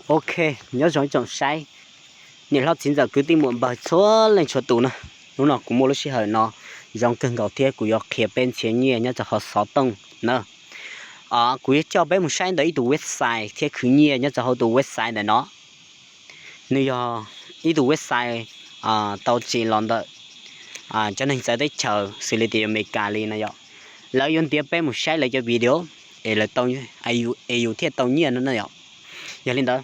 Ok, nyob zoo ib tsoom saib, niam hlob txiv ntxawm kwv tij muam npawg txhua leej txhua tus na. Hnub no kuv muaj lub sij hawm no zoo kawg nkaus thiab kuv yuav qhia peb nrhiav nyiaj nyob rau hauv xov tooj na. Kuv yuav coj peb mus saib ntawm ib tug website thiab khwv nyiaj nyob rau hauv tus website ntawm no. Nws yog ib tug website tau tsim los ntawm cov neeg txawv teb chaws xws li tias yuav Amelikas li no yom. Lawv yuav ntiav peb mus saib lawv cov video es lawv tau, es yus thiaj tau nyiaj no na yom. Yog li ntawd,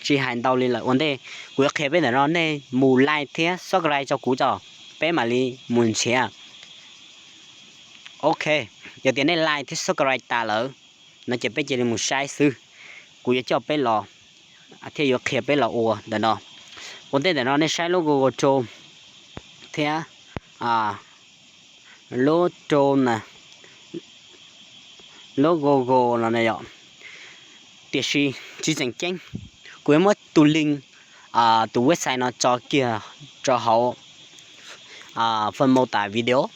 tsis hais ntau li lawm ua ntej, kuv yuav qhia peb ntawm no, nej mus like thiab subscribe rau kuv tso, peb mam li mus nrhiav. Ok, yog tias nej like thiab subscribe tas lawm no ces peb cia li mus saib xwb. Kuv yuav coj peb los thiab yuav qhia peb los ua ntawm no. Ua ntej ntawm no nej saib lub Google Chrome thiab lub Chrome na, lub Google no na yom. Tiam sis tsis tseem ceeb, kuv yuav muab tus link tus website no tso kiag rau hauv phần mô tả video,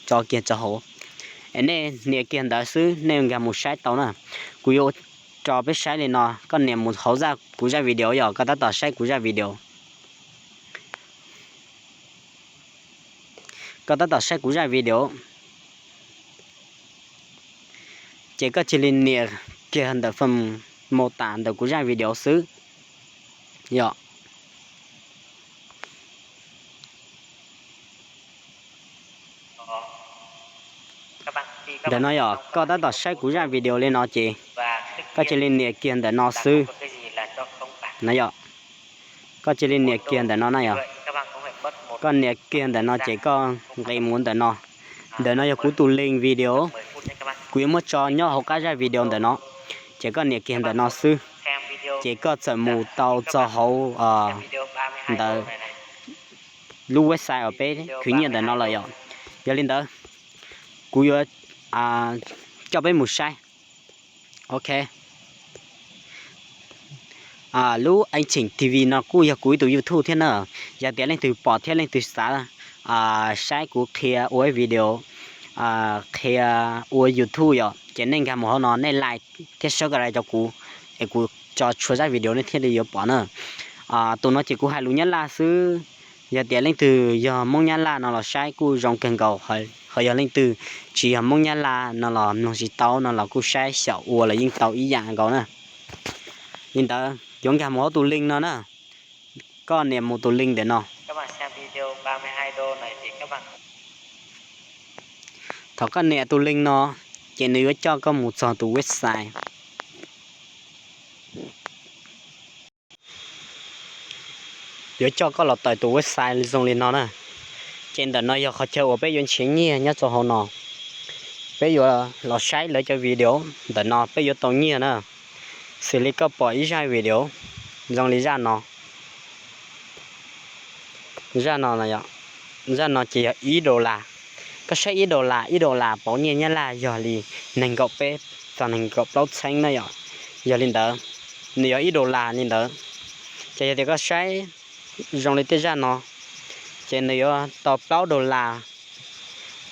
tso kiag rau hauv. Es nej nias kiag ntawd xwb nej nkag mus saib tau na. Kuv yuav tso peb saib li no, koj nias mus hauv zaj, kuv zaj video yom, koj tab tom saib kuv zaj video. Koj tab tom saib kuv zaj video, ces koj cia li nias kiag ntawm phần mô tả ntawm kuv zaj video xwb yom. Ntawm no yom, koj tab tom saib kuv zaj video li no ces koj cia li nias kiag ntawm no xwb na yom. Koj cia li nias kiag ntawm no na yom. Koj nias kiag ntawm no ces koj nqis mus ntawm no. Ntawm no yog kuv tus link video, kuv yuav muab tso nyob hauv qab zaj video ntawm no, ces koj nias kiag ntawm no xwb, ces koj txawm mus tau txog hauv ntawd lub website uas peb khwv nyiaj ntawm no lawm yom. Yog li ntawd, kuv yuav coj peb mus saib. Ok, lub Anh Chỉnh T V no kuj yog kuv ib tug YouTube thiab na. Yog tias leej twg pom thiab leej twg xav saib kuv qhia ua video, qhia ua YouTube yom, ces nej nkag mus hauv no nej like thiab subscribe rau kuv, es kuv tso tshua zaj video nej thiaj li yuav pom na. Tus no ces kuv hais lus Nyab Laj xwb. Yog tias leej twg yog Hmoob Nyab Laj no los saib kuj zoo kawg nkaus, ho yog leej twg tsis yog Hmoob Nyab Laj no los mloog tsis tau no los kuj saib xyaum ua los yeej tau ib yam nkaus na. Li ntawd yuav nkag mus hauv tus link no na. Koj nias mus tus link ntawm no. Thaum koj nias tus link no, ces nws yuav coj koj mus txog tus website. Yuav coj koj los tawm tus website zoo li no na. Ces ntawm no yog qhov chaw uas peb yuav nrhiav nyiaj nyob rau hauv no. Peb yuav los saib lawv cov video ntawm no peb yuav tau nyiaj na. Xws li koj pom ib zaj video zoo li zaj no, zaj no, zaj no ces yog ib dollar. Koj saib ib dollar, ib dollar pauv nyiaj Nyab Laj yog li nees nkaum peb txog nees nkaum plaub txheeb na yom. Yog li ntawd, nws yog ib dollar li ntawd. Ces yog tias koj saib zoo li tej zaj no, ces nws yuav tau plaub dollar,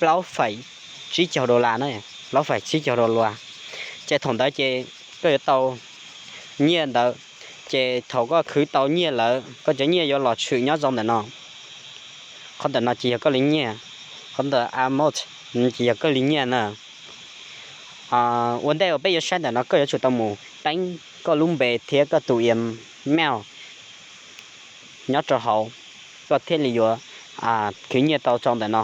plaub faim tsib caug dollar na, plaub faim tsib caug dollar. Ces thaum ntawd ces koj yuav tau nyiaj ntawd, ces thaum koj khwv tau nyiaj lawm koj cov nyiaj yuav los tshwm nyob rau ntawm no. Qhov ntawm no ces yog koj li nyiaj, qhov ntawm amount ces yog koj li nyiaj na. Ua ntej uas peb yuav saib ntawm no koj yuav tsum tau mus teeb koj lub npe thiab koj tus email nyob rau hauv, koj thiaj li yuav khwv nyiaj tau rau ntawm no.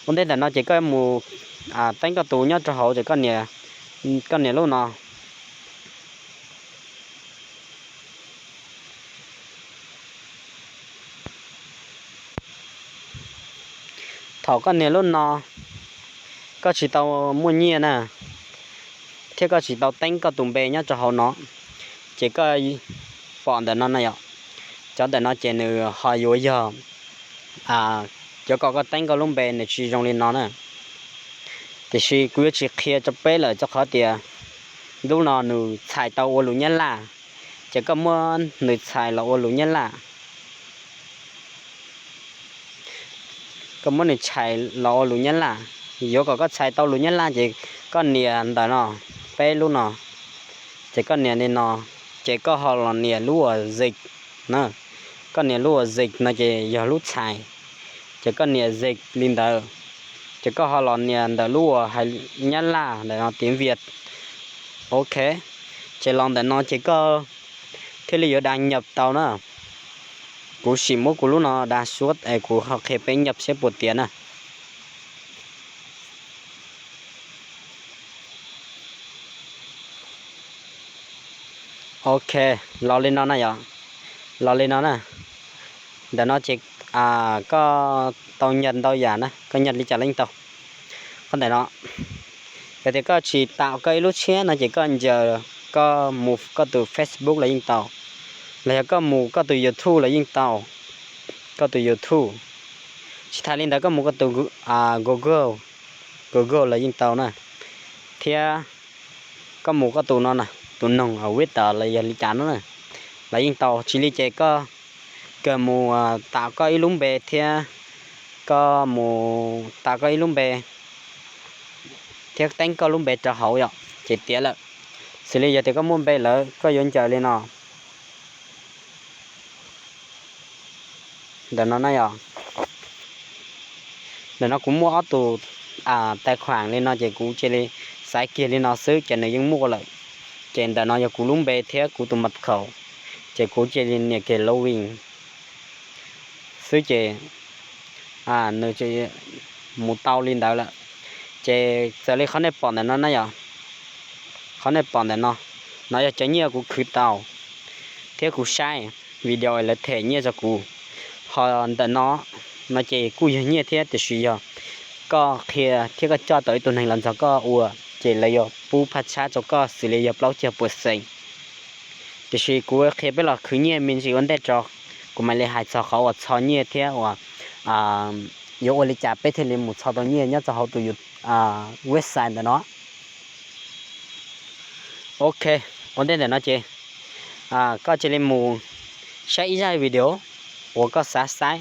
Ua ntej ntawm no ces koj mus teeb koj tus nyob rau hauv ces koj nias lub no. Thaum koj nias lub no, koj tsis tau muaj nyiaj na, thiab koj tsis tau teeb koj tus npe nyob rau hauv no, ces koj pom ntawm no na yom, cov ntawm no ces nws ho yuav yog, yuav kom koj teeb koj lub npe, nws tsis zoo li no na. Tiam sis kuv yuav tsis qhia rau peb lawm rau qhov tias lub no nws txhais tau ua lus Nyab Laj, ces koj muab nws txhais los ua lus Nyab Laj. Koj muab nws txhais los ua lus Nyab Laj, yuav kom koj txhais tau lus Nyab Laj ces koj nias ntawm no, peb lub no, ces koj nias li no, ces koj ho los nias lub uas zig na. Koj nias lub uas zig no ces yog lub txhais, ces koj nias zig li ntawd, ces koj ho los nias ntawm lub uas hais nyab laj ntawm no tiếng Việt. Ok, ces los ntawm no ces koj thiaj li yuav đăng nhập tau na. Kuv sim muab kuv lub no đăng xuất es kuv ho qhia peb nhập seb puas tiav na. Ok, los li no na yom. Los li no na. Ntawm no ces koj tau nhập ntau yam na, koj nhập li cas los yeej tau. Qhov ntawm no, yog tias koj tsis tạo koj ib lub tshiab no ces koj ncaws, koj mus koj tus Facebook los yeej tau, los yog koj mus koj tus YouTube los yeej tau, koj tus YouTube. Tsis tas li ntawd koj mus koj tus Google, Google los yeej tau na, thiab koj mus koj tus no na, tus noog a web los yog li cas no na, los yeej tau. Tsis li ces koj kawg mus tạo koj ib lub npe thiab, koj mus tạo koj ib lub npe thiab teeb koj lub npe rau hauv yom, ces tiav lawm. Xws li yog tias koj muaj npe lawm koj yuav ncaws li no. Ntawm no na yom, ntawm no kuv muaj ob tus tài khoản li no ces kuv cia li xaiv kiag li no xwb ces nws yeej muaj lawm. Ces ntawm no yog kuv lub npe thiab kuv tus mật khẩu, ces kuv cia li nias kiag login xwb ces nws mus tau li ntawd lawm. Ces txawm li qhov nej pom ntawm no na yom, qhov nej pom ntawm no, no yog cov nyiaj kuv khwv tau thiab kuv saib video lawv them nyiaj rau kuv. Ho ntawm no, no ces kuj yog nyiaj thiab tiam sis yog koj qhia thiab koj coj tau ib tug neeg los nrog koj ua, ces lawv yuav pub phaj tshab rau koj xws li yog plaub caug puas xees. Tiam sis kuv qhia peb los khwv nyiaj me ntsis ua ntej tso, kuv mam li hais txog qhov uas txo nyiaj thiab uas yuav ua li cas peb thiaj li mus txo tau nyiaj nyob rau hauv tus website ntawm no. Ok, ua ntej ntawm no ces koj cia li mus saib ib zaj video uas koj xav saib.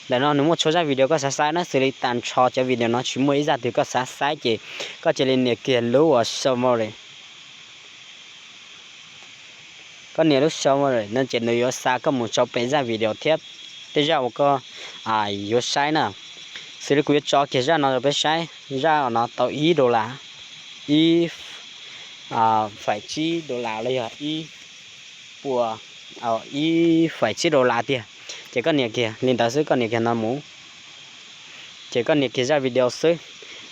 Ntawm no nws muaj txhua zaj video koj xav saib na, xws li tag nrho cov video no tsis muaj ib zaj twg koj xav saib ces koj cia li nias kiag lub uas summary. Koj nias lub summary no ces nws yuav xa koj mus rau pem zaj video thiab tej zaj uas koj yuav saib na. Xws li kuv yuav tso kiag zaj no rau peb saib, zaj no tau ib dollar, ib phẩy chín dollar los yog ib puas, ib phẩy chín dollar tiag. Ces koj nias kiag li ntawd xwb, koj nias kiag no mus. Ces koj nias kiag zaj video xwb,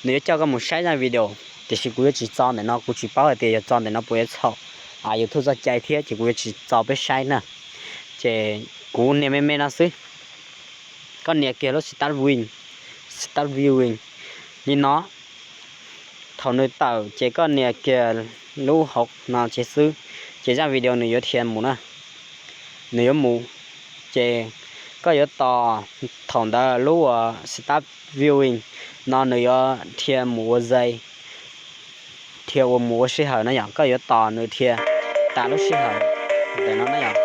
nws yuav coj koj mus saib zaj video. Tiam sis kuv yuav tsis txo ntawm no, kuv tsis paub hais tias yog txo ntawm no puas yuav txhaum YouTube txoj cai thiab, ces kuv yuav tsis txo peb saib na. Ces kuv nias me me no xwb. Koj nias kiag lub start viewing, start viewing li no. Thaum nws tawm ces koj nias kiag lub hauv no tseg xwb, ces zaj video nws yuav dhia mus na. Nws yuav mus, ces koj yuav tos thaum ntawd lub uas start viewing no nws yuav dhia mus ua zais, dhia ua mus ua sij hawm na yom, koj yuav tos nws dhia tas lub sij hawm ntawm no na yom.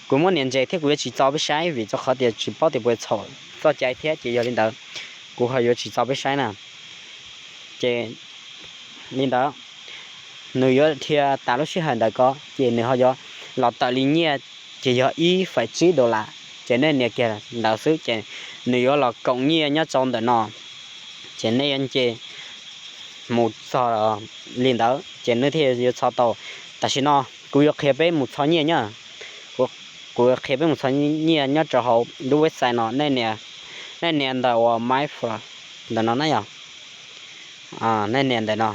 Kuv muab nias ntses thiab kuv yuav tsis txo peb saib vim rau qhov tias tsis paub tias puas txhaum txoj cai thiab, ces yog li ntawd kuv ho yuav tsis txo peb saib na. Ces li ntawd, nws yuav dhia tas lub sij hawm ntawd ko ces nws ho yuav los tawm li nyiaj, ces yog ib phẩy chín dollar. Ces nej nias kiag ntawd xwb ces nws yuav los koom nyiaj nyob rau ntawm no. Ces nej yuav nce mus txog li ntawd ces nej thiaj yuav txo tau. Tam sim no kuv yuav qhia peb mus txo nyiaj nyob, kuv yuav qhia peb mus txo nyiaj nyob rau hauv lub website no. Nej nias ntawm uas maiv ntawm no na yom, nej nias ntawm no.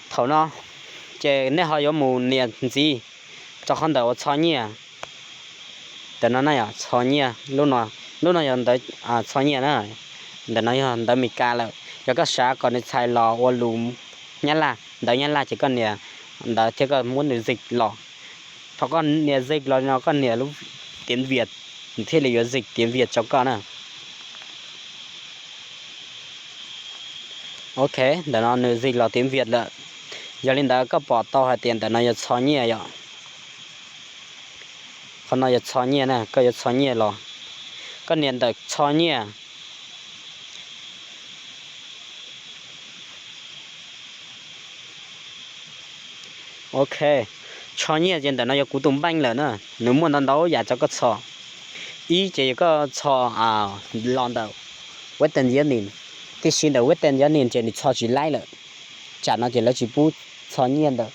Thaum no ces nej ho yuav mus nias ntxiv rau qhov ntawm uas txo nyiaj. Ntawm no na yom, txo nyiaj, lub no yog ntawv txo nyiaj na, ntawm no yog ntawv Meskas lawm. Yog koj xav kom nws txhais los ua lus Nyab Laj, ntawv Nyab Laj ces koj nias ntawd thiab koj muab nws dịch los. Thaum koj nias dịch los no koj nias lub tiếng Việt, nws thiaj li yuav dịch tiếng Việt rau koj na. Ok, ntawm no nws dịch los tiếng Việt lawm. Yog li ntawd koj pom tau hais tias ntawm no yog txo nyiaj yom. Qhov no yog txo nyiaj na, koj yuav txo nyiaj los, koj nias ntawm txo nyiaj. Ok, txho nyiaj ces ntawm no yog kuv tus npeej lawm na, nws muaj ntau ntau yam rau koj txho. Ib ces yog koj txho los ntawm Western Union, tiam sis ntawm Western Union ces nws txho tsis laib lawm. Tsam no ces lawv tsis pub txho nyiaj ntawm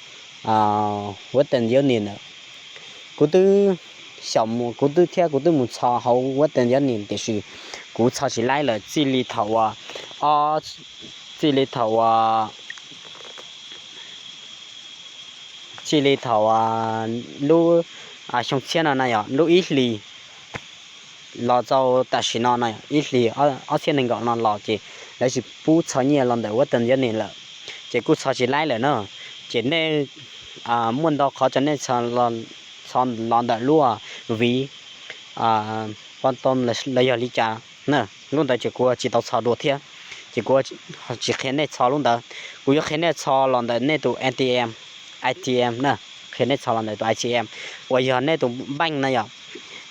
Western Union lawm. Kuv twb xyaum mus, kuv twb thiab kuv twb mus txho hauv Western Union tiam sis kuv txho tsis laib lawm txij li thaum uas, txij li thaum uas txij li thaum lub xyoo txhiab no na yog lub ib hlis los txog tam sim no na, ib hlis ob txhiab nees nkaum no los ces lawv tsis pub txho nyiaj los ntawm Western Union lawm, ces kuj txho tsis laib lawm na. Ces nej muaj ntau qhov rau nej txho los ntawm lub viv Pom Too los yog li cas na, lub ntawd ces kuv tsis tau txho dua thiab, ces kuv tsis qhia nej txho lub ntawd. Kuv yuav qhia nej txho los ntawm nej tus A T M, A T M na, qhia nej txho los ntawm tus A T M uas yog nej tus npeej na yom.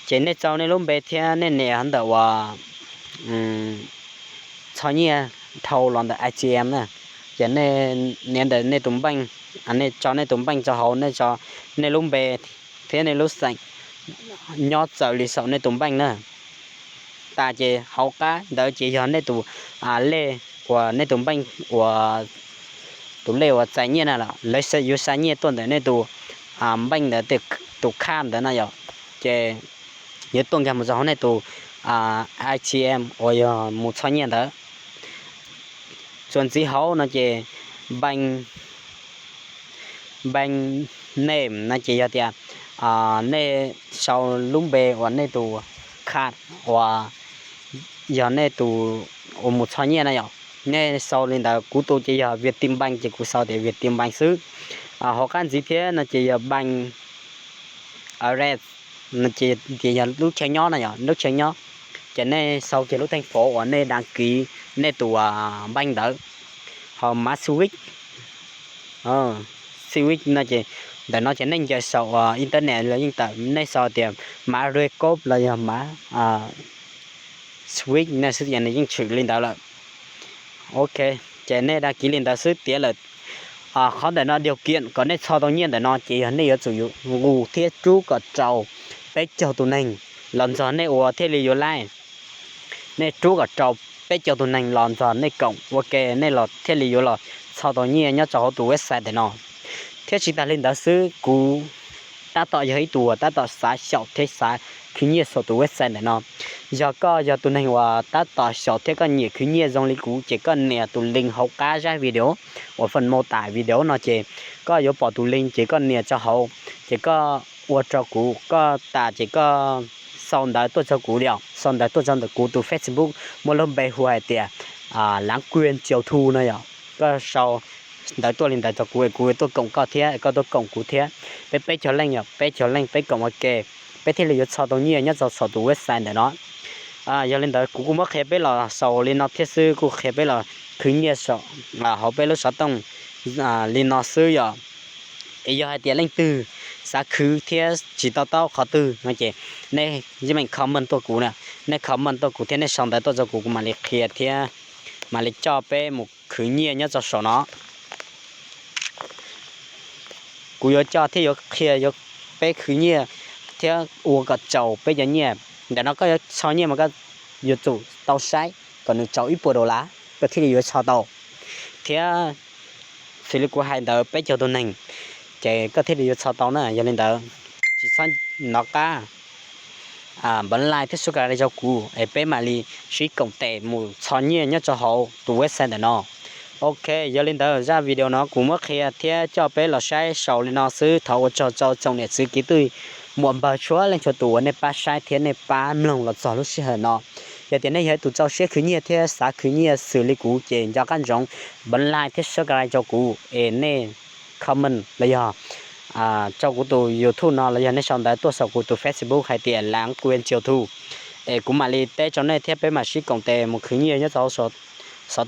Ces nej tso nej lub npe thiab nej nias ntawm uas txho nyiaj dhau los ntawm A T M na. Ces nej nias ntawm nej tus npeej, nej tso nej tus npeej rau hauv, nej tso nej lub npe thiab nej lub xeem nyob txawm li saum nej tus npeej na. Tas ces hauv qab ntawd ces yog nej tus lej uas nej tus npeej uas tus lej uas txais nyiaj na los lawv yuav xa nyiaj tuaj ntawm nej tus npeej ntawd, tus khaj ntawd na yom. Ces yuav tuaj nkag mus rau hauv nej tus A T M uas yog mus txho nyiaj ntawd. Txuas ntxiv hauv no ces bank, bank name no ces yog tias nej sau lub npe uas nej tus khaj uas yog nej tus uas mus txho nyiaj na yom. Nej sau li ntawd, kuv tus ces yog Vietinbank ces kuv sau tias Vietinbank xwb. Hauv qab ntxiv thiab no ces yog bank address, ces yog lub chaw nyob na yom, lub chaw nyob. Ces nej sau kiag lub theej fov uas nej đăng ký nej tus bank ntawd. Ho mã Swift, Swift no ces ntawm no ces nej ncaws saum internet los yeej tawm, nej sau tias mã Recop los yog mã Swift nej xwb ces nws yeej tshwm li ntawd lawm. Ok, ces nej đăng ký li ntawd xwb tiav lawm. Qhov ntawm no điều kiện kom nej txho tau nyiaj ntawm no ces yog nej yuav tsum nqus thiab rub kom rau peb caug tus neeg los ntxog nej ua thiaj li yuav laib. Nej rub kom rau peb caug tus neeg los ntxog nej koom ua ke nej los thiaj li yuav los txho tau nyiaj nyob rau hauv tus website ntawm no. Thiab tsis tas li ntawd xwb, kuv tab tom yog ib tug uas tab tom xav xyaum thiab xav khwv nyiaj saum tus website ntawm no. Yog koj yog tus neeg uas tab tom xyaum thiab koj nyiam khwv nyiaj zoo li kuv ces koj nias tus link hauv qab zaj video uas phần mô tả video no ces koj yuav pom tus link ces koj nias rau hauv, ces koj ua rau kuv, koj tas ces koj sau ntawv tuaj rau kuv li os, sau ntawv tuaj rau ntawm kuv tus Facebook muaj lub npe hu hais tias Lãng Quên Triệu Thu no yom. Koj sau ntawv tuaj li ntawd rau kuv es kuv tuaj koom koj thiab koj tuaj koom kuv thiab. Peb peb caug leej yom, peb caug leej peb koom ua ke, peb thiaj li yuav txho tau nyiaj nyob rau saum tus website ntawm no. Yog li ntawd kuv kuj muab qhia peb los saum li no thiab xwb, kuj qhia peb los khwv nyiaj hauv peb lub xov tooj li no xwb yom. Es yog hais tias leej twg xav khwv thiab tsis to taub qhov twg no ces nej yeej meem comment tuaj kuv na, nej comment tuaj kuv thiab nej sau ntawv tuaj rau kuv, kuv mam li qhia thiab mam li coj peb mus khwv nyiaj nyob rau saum no. Kuv yuav coj thiab yuav qhia yuav peb khwv nyiaj thiab ua kom tsaus peb cov nyiaj. Ntawm no koj yuav txho nyiaj mas koj yuav tsum tau saib kom nws tsaus ib puas dollar koj thiaj li yuav txho tau. Thiab xws li kuv hais ntawd peb caug tus neeg ces koj thiaj li yuav txho tau na. Yog li ntawd tsis txhob nov qab, npawv like thiab subscribe rau kuv es peb mam li sib koom tes mus txho nyiaj nyob rau hauv tus website ntawm no. Ok, yog li ntawd zaj video no kuv muab qhia thiab coj peb los saib saum li no xwb. Thov ua tsaug rau tsoom niam txiv kwv tij muam npawg txhua leej txhua tus uas nej pab saib thiab nej pab mloog los txog lub sij hawm no. Yog tias nej yog ib tus rau siab khwv nyiaj thiab xav khwv nyiaj xws li kuv ces nco qab ntsoov npawv like thiab subscribe rau kuv es nej comment los yog rau kuv tus YouTube no los yog nej sau ntawv tuaj saum kuv tus Facebook hais tias Lãng Quên Triệu Thu es kuv mam li teb rau nej thiab peb mam sib koom tes mus khwv nyiaj nyob rau xov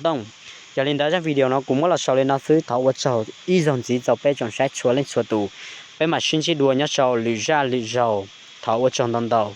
tooj. Yog li ntawd zaj video no kuv muab los saum li no xwb, thov ua tsaug ib zaug ntxiv rau peb tsoom saib txhua leej txhua tus. Peb mam sib ntsib dua nyob rau lwm zaj lwm zaus, thov ua tsaug ntau ntau.